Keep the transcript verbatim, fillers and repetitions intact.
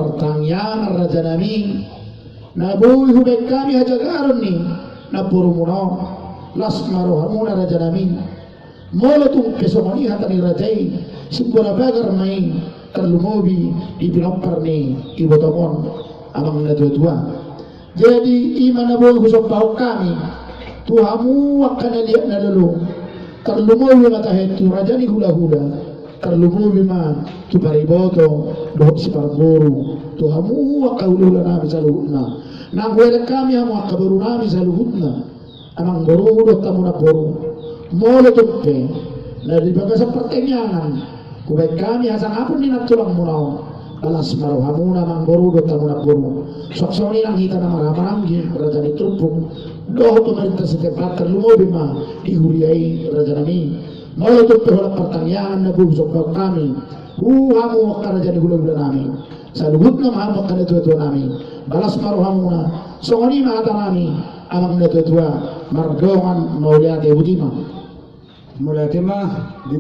Partangiangan rajanami, na boi hubaen hami hajagaron ni namborumuna on, las ma rohamuna rajanami. Molo tung pe songon i hata ni raja i, simbora bagar ma i, tarlumobi di pinompar ni ibotom on, amang na tuatua. Jadi i ma na boi husombahon hami tu hamu angka na liat na lolo, tarlumobi ma tahe tu raja ni hulahula, tarlumobi ma tu pariboto dohot siparboru, tu hamu angka hulahulanami saluhutna. Nang huelek hami hamu angka borunami saluhutna, amang boru dohot hamu namboru. Molo tung pe na di bagasan partangiangan hubaen hami hasangapon ni nantulangmuna on, balas ma rohamuna amang boru dohot hamu namboru. Songon i nang hita na marhahamaranggi, raja ni turpuk dohot pemerintah setempat, tarlumobi ma di huria i rajanami. Molo tung pe holan partangiangan na boi husombahon hami tu hamu angka raja ni hulahulanami saluhutna, ma hamu angka na tuatuanami, balas ma rohamuna. Songon i ma hatanami, amang na tuatua, mardongan mauliate. Botima. Mauliate ma di